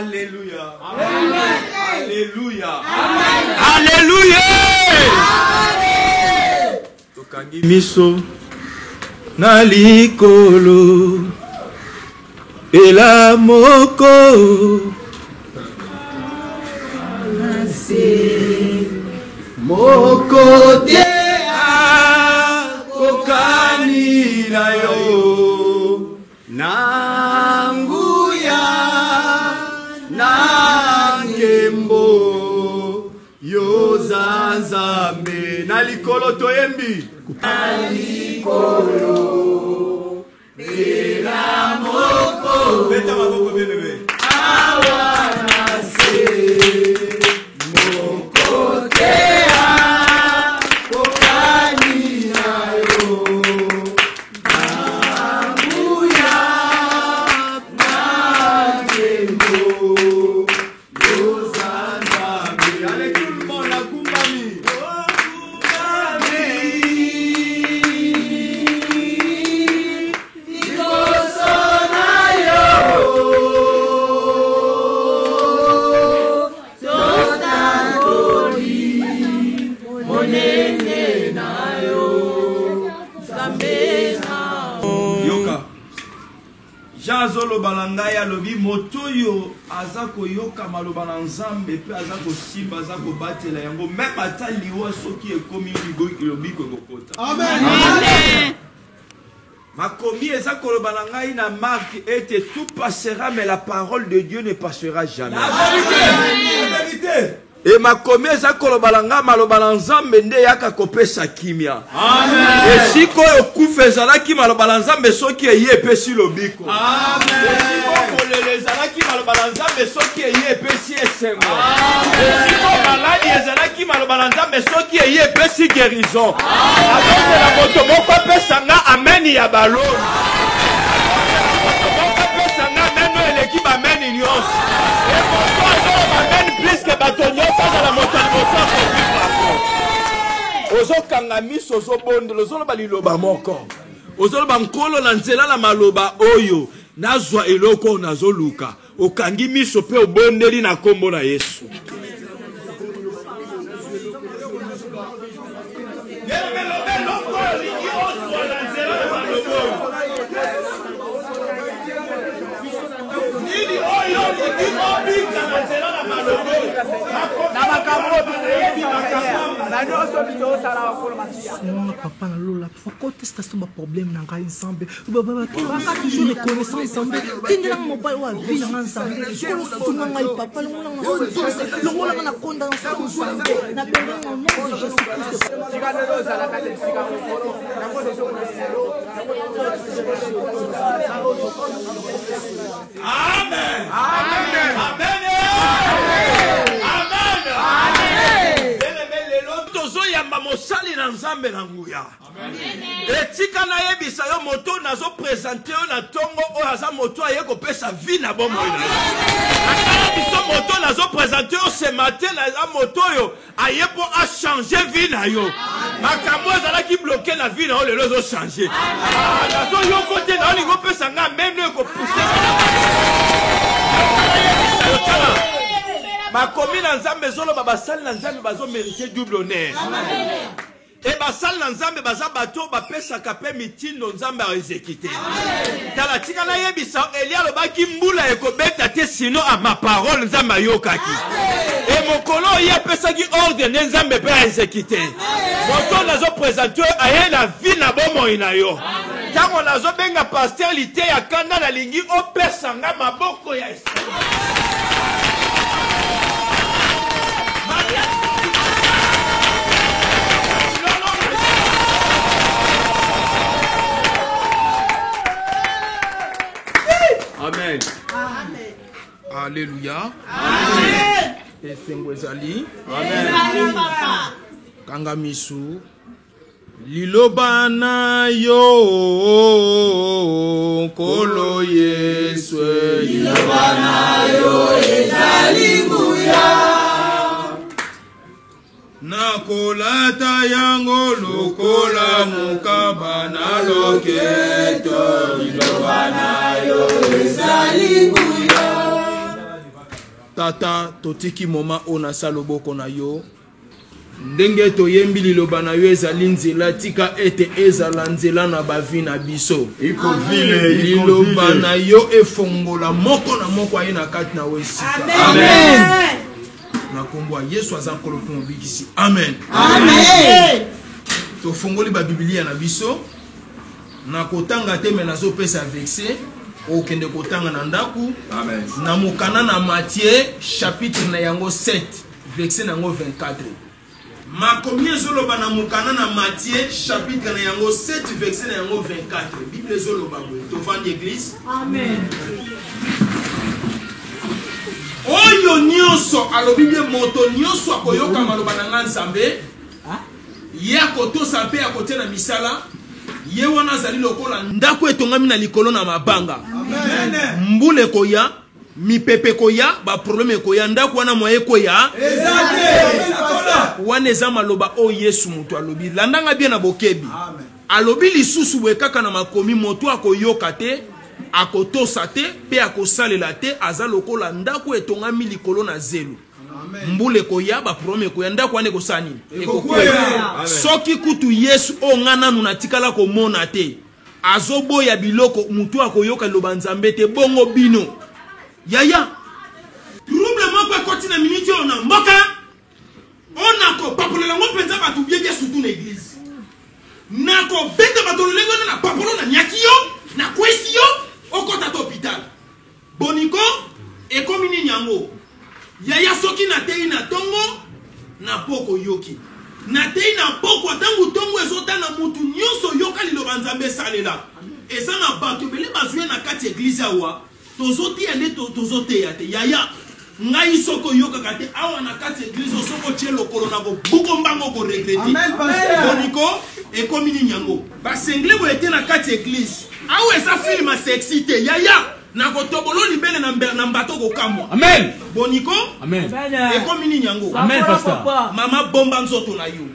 Alléluia. Alléluia. Alléluia. Tokangi miso na likolo ela moko moko te akokani na yo na nguya na nkembo yoza nzambe na likolo toyembi na likolo bela moko beta maboko bebebe awa na se moko te akokani na yo na nguya na nkembo yoza nzambe. Allez tout le monde, akumbami. Liboso na yo totatoli monene na yo Nzambe na yoka. Jean azoloba na ngai, alobi moto oyo aza koyoka maloba na Nzambe mpe aza kosimba, aza kobatela yango, meme ata liwa soki ekomi, lobiko ekokota. Amen. Makomi eza koloba na ngai na Marc ete tout passera mais la parole de Dieu ne passera jamais. La vérité, la vérité. E makomi eza koloba na ngai, maloba na Nzambe nde eyaka kopesa kimia. Amen. Esika oyo kufa ezalaki, maloba na Nzambe soki eye epesi lobiko. Amen. Esika oyo kolela ezalaki, maloba na Nzambe soki eye epesi esengo. Esika oyo maladi ezalaki, maloba na Nzambe soki eye epesi guérison. Azozela moto moko apesa nga amen ya baloni. Moto moko apesa nga amen oyo eleki bameni nyonso. E moto azoloba amen plus que bato nyonso azala moto ya liboso akovivre yango. Ozokanga miso, ozobondela, ozoloba liloba moko, ozoloba Nkolo, na nzela na maloba oyo nazwa eloko oyo nazoluka. Okangi miso mpe obondeli na nkombo na Yesu. Nini oyo olingi obika na nzela na maloba oyo? Na makambo oyo biso toyebi, na nyonso biso tozosala, bakolo masiya. Nga papa na lola okotesta so baproblème na ngai Nzambe, baka toujours reconnaissant. Nzambe, tindelanga mobali oyo avi na nga. Nzambe, kolo sunga ngai papa, longolanga na souffrance, longolanga na condamnation. Nzambe, nabenga au nom de Jésus Christ. Tika lelo ozala kati esika mokolo yango tozokoselo. Amen. Amen. Amen. Amen. Bien-aimé, lelo tozoyamba mosali na Nzambe na nguya. Etika nayebisa yo, moto nazoprésenter yo na ntongo oyo aza moto aye kopesa vie na bomoi na yo. Atala biso, moto nazoprésenter yo ce matin aza moto oyo aye mpo achanger vie na yo. Makambo ezalaki bloqué na vie na yo, lelo ezochanger. Nazoyoko te na olingi opesa nga meme ekopousser. Nayebisa yo, tala, makomi na Nzambe ezoloba basali na Nzambe bazomériter double honneur. E basali na Nzambe baza bato oyo bapesaka mpe mitindo, Nzambe aexécuter. Tala, tika nayebisa, Eli alobaki mbula ekobeta te sinon à ma parole. Nzambe ayokaki e mokolo oyo ye apesaki ordre nde Nzambe mpe aexécuter. Moto nazoprésenter oyo aye na vie na bomoi na yo. Ntango nazobenga pasteur Liteya Kanda, nalingi opesa nga maboko ya esengo. Maria. Amen. Alleluya. Esengo ezali. Kanga misu. Liloba na yo, Nkolo Yesu. Liloba na yo ezali nguya. Nakolata yango lokola mokaba na loketo. Liloba na yo ezali nguya. Tata, totiki moma oyo na sa loboko na yo. Ndenge toyembi liloba na yo ezali nzela, tika ete ezala nzela na ba vie na biso. Liloba na yo efongola moko na moko aye na kati na yo esika. Amen. Na kombo ya Yesu aza Nkolo mpe Mobikisi. Amen. Amen. Tofongoli ba Biblia na biso. Na kotanga te me nazopesa vexe okende kotanga na ndako. Na mokanda na Matthieu chapitre na yango 7 verset na yango 24. Makomi ezoloba na mokanda na Matthieu chapitre na yango 7 verset na yango 24. Bible ezoloba boye, tovandi eglise. Amen. Oyo nyonso alobi bie moto nyonso akoyoka maloba na nga Nzambe, ye akotosa mpe akotia na misala, ye wana azali lokola ndako etongami na likolo na mabanga. Mbula ekoya, mipepe ekoya, ba problème ekoya, ndako wana moye ekweya wana eza maloba oyo Yesu moto alobi. Landanga bien na bokebi. Alobi lisusu boye kaka na makomi, moto akoyoka te, akotosa te mpe akosalela te, aza lokola ndako etongami likolo na zelo. Mbula ekoya, ba problème ekoya, ndako wana ekosala nini? Ekokweya. Soki kutu Yesu oyo nga nanu natikala komona te azoboya biloko, mutu akoyoka liloba Nzambe te, bongo bino yaya trouble moko ekoti na minute oyo na mboka oyo nakopapolela yango mpenza bato biebia surtout na eglise, nakobeta bato lolenge wana na papolo na nyati yo nakwesi yo okota ta hôpital. Boniko ekomi nini yango yaya, soki nateyi na tongo na poko yoki nateyi na pokwa, ntango tongo ezotana mutu nyonso yoka liloba Nzambe esalela. Eza na bato ebele bazwi na kati eglise awa, tozoteya nde tozoteya te yaya. Ngai soki oyokaka te awa na kati eglise, soki otie lokolo na kobuko mbango okoregrete. Boniko ekomi nini yango, basengle boye te na kati eglise awa, eza film ya sexy te yaya, nakotobolo libele na mbato kokamwa. Amen. Boniko Amen. ekomi nini yango. Amen, pasteur. Mama bomba nzoto na yo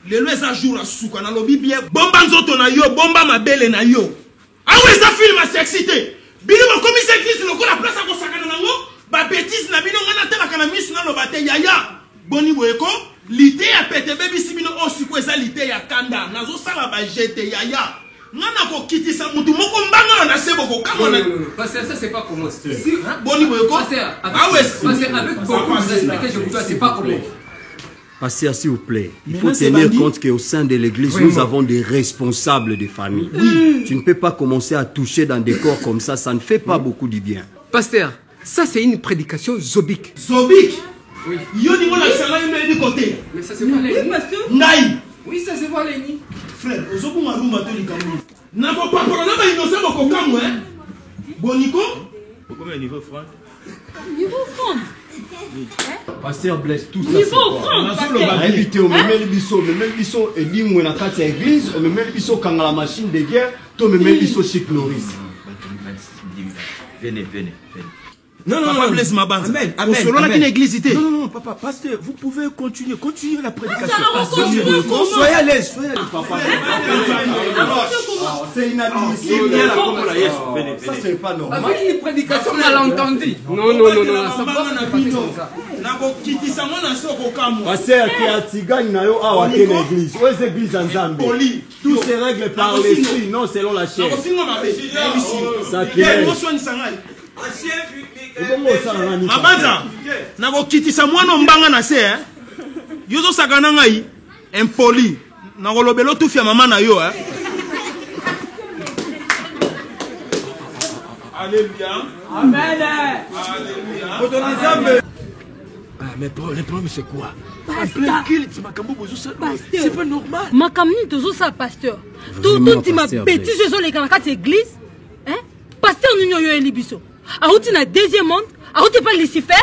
lelo eza jour ya suka, nalobi bien, bomba nzoto na yo, bomba mabele na yo. Awa eza film ya sexy te, bino bokomisa eglise lokola place ya kosakana nango ba bêtise na bino. Ngai natalaka na misu naloba te yaya, boni boye ko lite ya pete ebebisi bino. Oyo sikoyo eza lite ya kanda, nazosala ba jete yaya, ngai nakokitisa mutu moko mbanga na se bokokamwa na Pasteur, ça c'est pas comment. Si, boni boye ko Pasteur, avec, awa pasteur, avec beaucoup de respect que je vous dois, c'est pas comment. Pasteur, s'il vous plaît, il faut Maintenant, c'est tenir bandit. compte qu'au sein de l'église, nous avons des responsables de famille. Oui. Tu ne peux pas commencer à toucher dans des corps comme ça, ça ne fait pas beaucoup du bien. Pasteur, ça c'est une prédication zobique. Zobik Oui. yo ningo nakisa ngai mpe yebi kote Mais ça c'est pas l'ennemi. ngai Oui, ça c'est pas l'ennemi. frère ozobunga rumba to likambo nakopakola na bainosa bokokamwa boniko Okomi na niveau franc. Niveau franc. Pasteur Blaise, tout ça, Niveau c'est quoi? franc, pasteur. Nayebi te, omemeli biso, omemeli biso elingwe na kati ya église, omemeli biso kanga la machine de guerre, to omemeli biso Chic Loris. Venez, venez, venez. Non, non, Papa non. Blaise Mabanza. Amen, amen. Osololaki amen. na église te. Non, non, non, papa, pasteur, vous pouvez continuer, continuez la prédication. Pasteur, on continue comment? Soyez à l'aise, soyez à l'aise. Papa, Comment? c'est inadmissible. Venez, Ça, venez. c'est pas normal. Avec une prédication malentendue. Non, non, non, non, ça va pas se passer comme ça. nakokitisa ngo na se okokamwa. Pasteur, qui a tigane na yo awa te na église. Oyo eza église ya Nzambe. Poli. Tout se règle par l'esprit, non selon la chair. Nakofinga mabe nayebisi Sacrilège. oswanisa ngai. Ebongo osala nani? Mabanza, nakokitisa mwana mbanga na se eh? Yo ozosaka na ngai impoli, nakolobela otufi ya mama na yo eh? Alléluia. Amen. Alléluia. Ah, mais le problème c'est quoi? Pasteur. Culte, makambo bozo Pasteur. c'est pas normal. Makambo nini tozosala pasteur? Vraiment, Tondima pasteur, bêtise ezoleka na kati ya église, hein? Pasteur nini oyo oyeli biso auti na deuxième monde, auti pa Lucifer,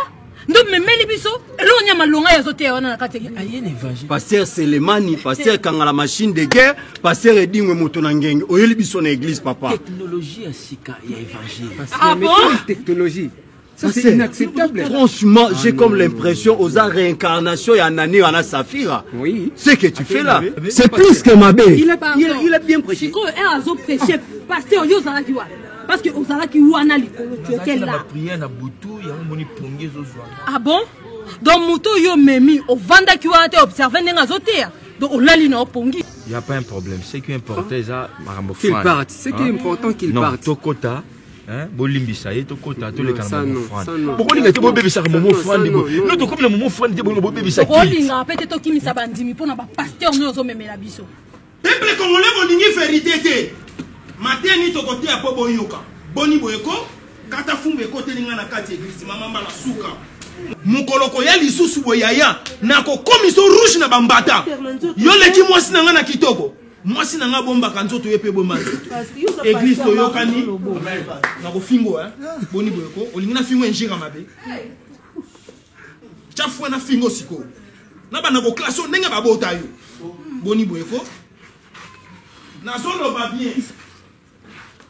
ndo memeli biso eloko nyama longa ya azoteya wana na kati ya église. Ayen évangile. Pasteur Selemani, pasteur kanga la machine de guerre, pasteur Edingwe moto na ngenge, oyeli biso na église papa. Technologie ya sika ya évangile. Pasteur, Ah mais bon? quelle technologie? Ça c'est Pasteur, inacceptable. Franchement, j'ai comme l'impression aux réincarnations ya Anani wana Safira. Oui. Ce que tu fais là, c'est Pasteur. plus que Mabé. Il a, il a, il a bien prêché. Sikoyo ere azoprêche, pasteur, yo ozalaki wapi? Parce que ozalaki wana likolo, tu étais là. Prière na butu yango moni pongi ezozwa. Ah bon? Donc moto oyo omemi ovandaki wana te observe ndenge azoteya, donc olali na opongi. Y a pas un problème. Ce qui est important eza makambo Qu'il parte. Ce qui est important, qu'il Non, parte. tokota, hein, bolimbisa ye, tokota, toleka na ça momo non, ça frane. non. Bokolinga te bobebisaka momo Ça non, frane ça boye. non, non. No, tokomi na momo frane te, bolinga bobebisa kiti. Tokolingaka mpe te tokimisa bandimi mpo na bapasteur oyo ozomemela biso. Peuple congolais, bolingi vérité te. Mateni tokoteya mpo boyoka. Boni boyeko kata fumbu ekoteli nga na kati ya église mama mbala suka. Mokolo koya lisusu boyaya nakokomisa rouge na bambata. Yo leki mwasi na nga na kitoko. Mwasi na nga bombaka nzoto, ye mpe bomba nzoto. Église toyokani nakofingo, hein? Boni boyeko olingi na fingo injira mabe. Tya fue na fingo sikoyo. Na banda koklase oyo ndenge babota yo. Boni boyeko nazoloba bien.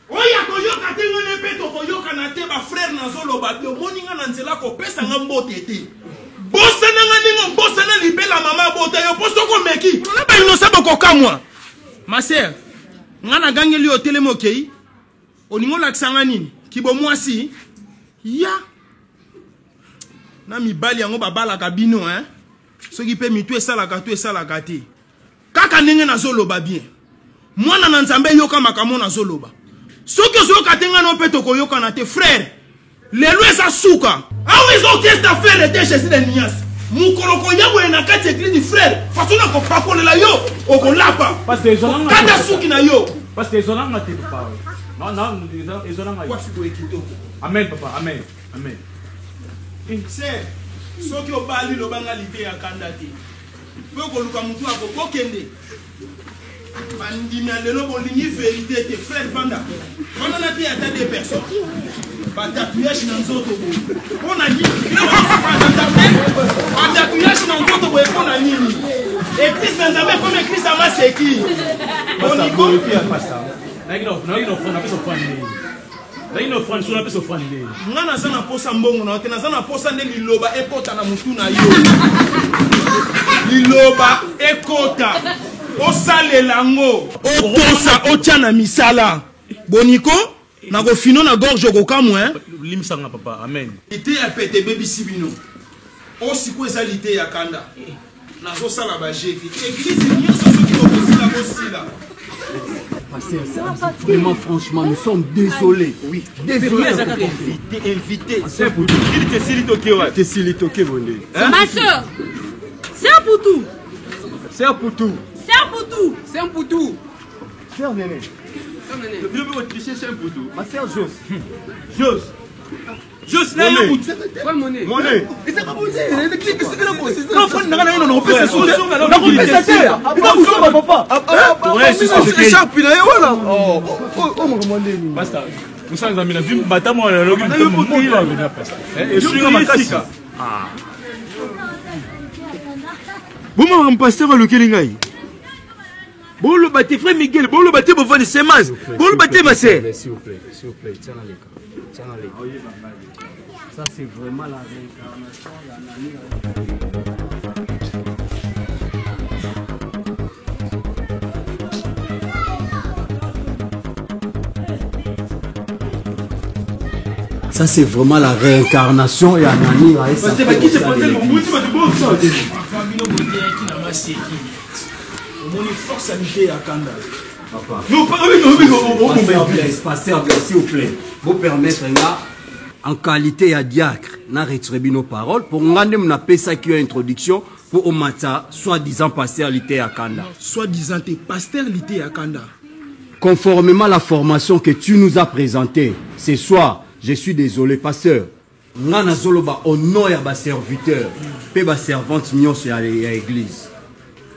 Oyo akoyoka te ngone mpe tokoyokana te. Bafrère, nazoloba bien. Omoni nga na nzela kopesa nga mbote te, bosana nga ndenge obosana libela mama abota yo. Mpo soki omeki na bainosa bokokamwa. Ma sœur, nga nagangeli yo otelemi okei, olingi olakisa nga nini? Kibo mwasi ya na mibali yango babalaka bino, hein? Soki mpe mitu esalaka to esalaka te, kaka ndenge nazoloba bien. Mwana na Nzambe, yoka makambo nazoloba. Soki ozoyoka te, ngai no mpe tokoyokana te. Frère, lelo eza suka. Awa eza orchestre frère te, Jésus de nuance. Mokolo koya boye na kati ya église, frère, façon na kopakolela yo, okolapa kata suki na yo. Parce que ezolanga te, papa. Non, non, ezolanga. Kwafi boye kitoko. Amen, papa, amen. Amen. Sœur, soki obali, lobanga lite ya kanda te mpe okoluka motu akokokende. Bandimi ya lelo bolingi vérité te. Frère, vanda vanda na te ata deux personnes batatouage na nzoto boye mpo na nini? Na Nzambe, batatouage na nzoto boye mpo na nini? Église na Nzambe ekomi église ya maseki. Boniko. Nga naza na posa mbongo na yo te, naza na posa nde liloba ekota na mutu na yo, liloba ekota, osalela yango, otosa, otya na misala. Boniko nakofino na gorge, okokamwa, hein? Limbisanga, papa. Amen. Liteya pete ebebisi bino. O sikoyo eza liteya kanda. Nazosala bajevi église nyonso, soki bokosila bosila. Pasteur, vraiment, franchement, nous sommes désolés. Oui, désolés. Invité, invité. Tesili toke wapi? Tesili toke bonde. Ma sœur, c'est un poutou. C'est un poutou. C'est un poutou. C'est un poutou. Sœur Néné. Bino mpe botriche, c'est un poutou. Ma sœur Jos. Jos. Jos na yo mutu. Monnaie. Monnaie. Nakopesa te, eza kosomba papa echarpe na ye wana. Makambo ndeni? Pasteur, mosala Nzambe, nazwi mbata mwana nalobi moto avena, pasteur. Esunga makasi. Bomaka pasteur alukeli ngai. Boloba te, frère Miguel, boloba te, bovandi semence. Boloba te, ma sœur. S'il vous plaît, s'il vous plaît, tiens la leka. Tiens la leka. Ça c'est vraiment la réincarnation ya nani? Ça c'est vraiment la réincarnation ya nani? Pasteur, bakiti pasteur, mobuti bato boso. Bino boteyaki na maseki, omoni force ya liteya kanda. Papa. Yo, Pasteur Blaise, Pasteur Blaise, s'il vous plaît. Vous permettre là, en qualité ya diacre, na retirer bino parole pour ngande mna pesa ki introduction pour omata soi-disant pasteur liteya kanda. Soi-disant te, pasteur liteya kanda. Conformément à la formation que tu nous as présentée ce soir, je suis désolé, pasteur. Nga nazoloba au nom ya ba serviteur pe ba servante nyonso ya église.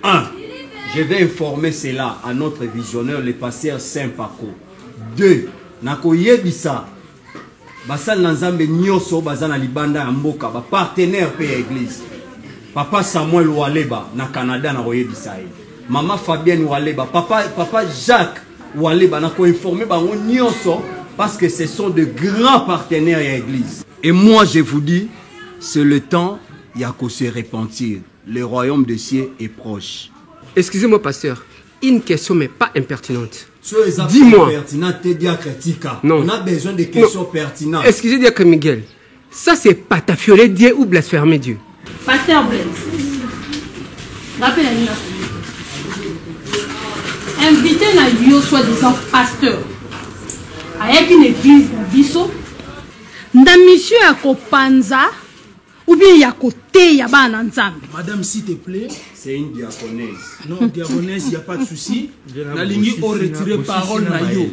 Un, je vais informer cela à notre visionnaire, le pasteur Saint Paco. Deux, nakoyebisa basali na Nzambe nyonso oyo baza na libanda ya mboka, bapartenaire mpe ya église. Papa Samuel Waleba na Canada, nakoyebisa ye. Mama Fabienne Waleba, papa Jacques Waleba, nakoinforme bango nyonso parce que ce sont de grands partenaires ya église. Et moi je vous dis, c'est le temps ya ko se repentir. Le royaume des cieux est proche. Excusez-moi, pasteur. Une question, mais pas impertinente. So eza Dis-moi. pertinent te, diacre, tika. Non. On a besoin de questions Non. pertinentes. Excusez, diacre Miguel. Ça, c'est patafioler Dieu ou blasphémer Dieu. Pasteur Blaise, rappel na nina, invité na yo soi-disant pasteur ayaki na église na biso na mission ya kopanza ou bien ya koteya bana na Nzambe. Madame, s'il te plaît. C'est une diaconesse. Non, diaconesse, il n'y a pas de souci. Nalingi o retirer parole na yo.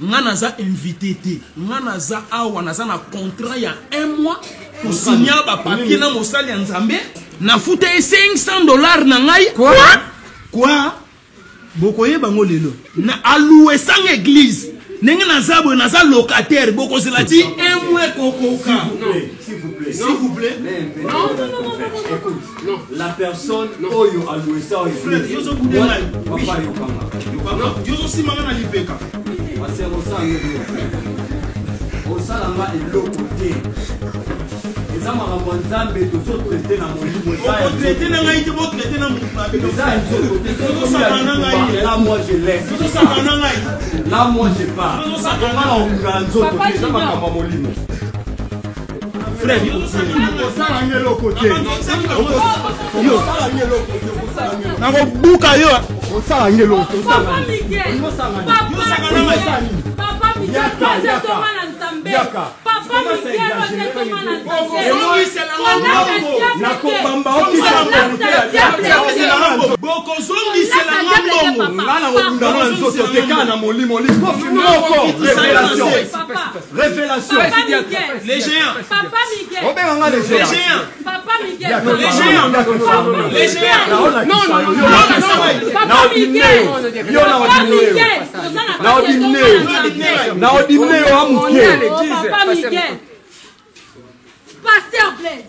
Nga naza invité te. Nga naza awa, naza na contrat ya un mois kosinya bapapier na mosali ya Nzambe. Nafuta ye 500 $ na ngai. Quoi? Quoi? Bokoyeba ngo lelo. Na alouesanga église. Ndenge naza boye, naza locataire, bokozela ti un mois kokoka. S'il vous plaît. S'il vous plaît. Non, non, non, non, non. Écoute, non. La personne oyo aloué ça au Frère, yozo bude ngai. Papa, yokanga. Papa, yozo simanga na lipeka. Pasteur, osala ngo. Osalanga eloko te. Eza makambo ya Nzambe, tozotraite na molimo. Okotraite na ngai te, botraite na motu na bino. Eza ya nzoto te. Tozosaka na ngai. Là, moi, je laisse. Tozosaka na ngai. Là, moi, je pars. Tozosaka Nga na okunda na nzoto te, eza makambo ya molimo. Frère, yozosaka na ngai. Osalanga eloko te. Osalanga eloko te. Nakobuka yo. Osalanga eloko te. Papa Miguel, Yosaka na ngai. Papa Miguel, Yaka, oza tonga na Nzambe. Yaka. Papa Miguel, oza tonga na Nzambe. Ozongiselanga mbongo. Nakobamba. Bokozongiselanga mbongo. Nga na kokunda na nzoto te, kaka na molimo. Likofi moko, révélation, révélation. Papa Miguel, Les géants. Papa Miguel, Obenganga les Les géants. géants. Papa Miguel, Les géants. Les géants. Papa Miguel, Yo na Papa odimne yo. Miguel, oza na Na kati ya odimne tonga yo. na Nzambe. Na odimne yo amuke. Oh, Papa Miguel, Pasteur Blaise,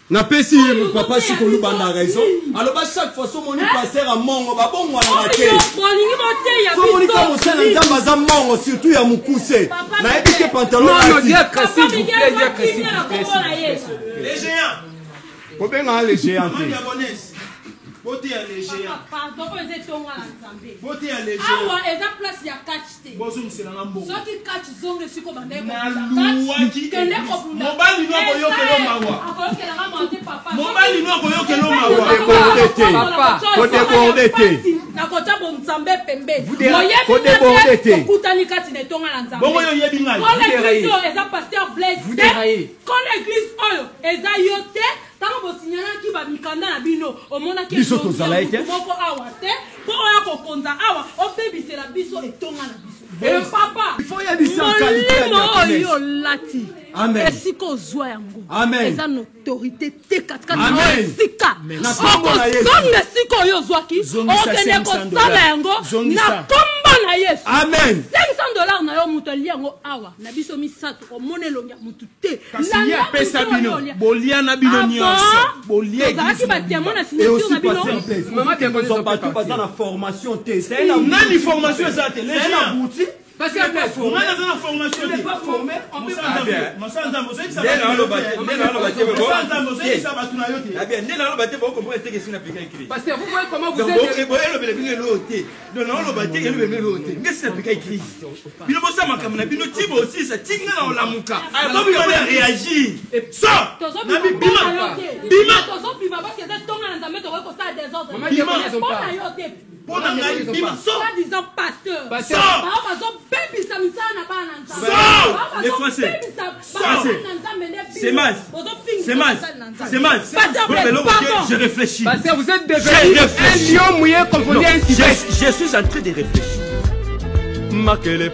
Napesi ye papa Sikolubanda raison. Aloba chaque fois somoni pasteur amongo babongwanaka te. oyo bolingi boteya Somoni ka mosala biso. Nzambe aza mongo, surtout ya mokuse. Papa Nayebi ke Miguel. pantalon Non, non, alati. diacre, Papa s'il vous Miguel, plaît, oza diacre, s'il kimia na vous plaît. kombo na Yesu. Les géants. Kobengaka les géants te. Diagonese. Boteya les géants. Pardon, oyo eza etonga na Nzambe. Boteya les géants. Awa eza place ya catch te. Bozongiselanga mbongo. Soki catch zonga esika obandaki Naluwaki kende église. kobunda. Mobali no akoyokela mawa. Akoyokelanga mawa te, papa. Mobali no akoyokela mawa. Kodéborde te. Papa. Kodéborde te. Nakotya bonzambe pembeni. Kodéborde te. Okutani kati na etonga na Nzambe. Bongo yo oyebi ngai. Kolo église déraillez. oyo eza pasteur Blaise Vous te. déraillez. Kolo église oyo eza yo te. Ntango bosinyanaki bamikanda na bino, omonaki Biso elongi ya tozalaki te. motu moko awa te mpo oya kokonza awa obebisela biso etonga na biso. Papa, Il faut yebisa qualité ya molimo diaconesse. oyo olati, Amen. esika ozwa yango, Amen. eza na autorité te katikati na Amen. esika Na kombo na Yesu. okozonga esika oyo ozwaki, Zongisa okende 500 kosala yango Zongisa. na kombo na Yesu. Amen. 500 $ na yo, moto alia yango awa na biso misato, omona elongi ya motu te. Kasi Landa ye apesa motu oyo bino. olia. Bolia na bino Ah nyonso. bon? Bolia Tozalaki église batémoin na Et signature aussi na bino. pasteur Blaise. Maman diaconesse, Kozwa on peut bato partir. baza na formation te. C'est un Nani formation eza te? Les C'est un géants. abruti. Pasteur Blaise. Nga naza na formation te. Pas formé. Mosala Nzambe, mosala Nzambe, ozoyebisa Nde bato na yo naloba te. te, nde naloba te, Mosala Nzambe, ozoyebisa bato na yo te. Bien, nde naloba te, bocomprendre te kesi napika église. Pasteur, vous voyez comment vous Donc, êtes. boyelobela bino eloko te. Donc naoloba te, elobela bino eloko te. Nge si napika église. Bino bosala makambo na bino ti bosisa ti nga na olamuka. Bobima Boya na réagir. Sors. Tozobima Nabi, mpo bima. na yo te. Bima. Tozobima parce que eza tonga na Nzambe, tokoki kosala désordre. Maman diaconesse, on Mpo na parle. yo te. Mpo na ngai, bima. Sors. Soi-disant pasteur. Pasteur. Bao bazobebisa misala na bana na Nzambe. Sors. Bao Les Français. bazobebisa Sors. basali na Nzambe nde bino. C'est mal. Bozofingisa C'est mal. basali na Nzambe. C'est mal. Pasteur Blaise, Boyelobela eloko te, pardon. je réfléchis. Pasteur, vous êtes Je devenu un réfléchis. lion mouillé confondu à un Non, civette. je suis en train de réfléchir. Makele.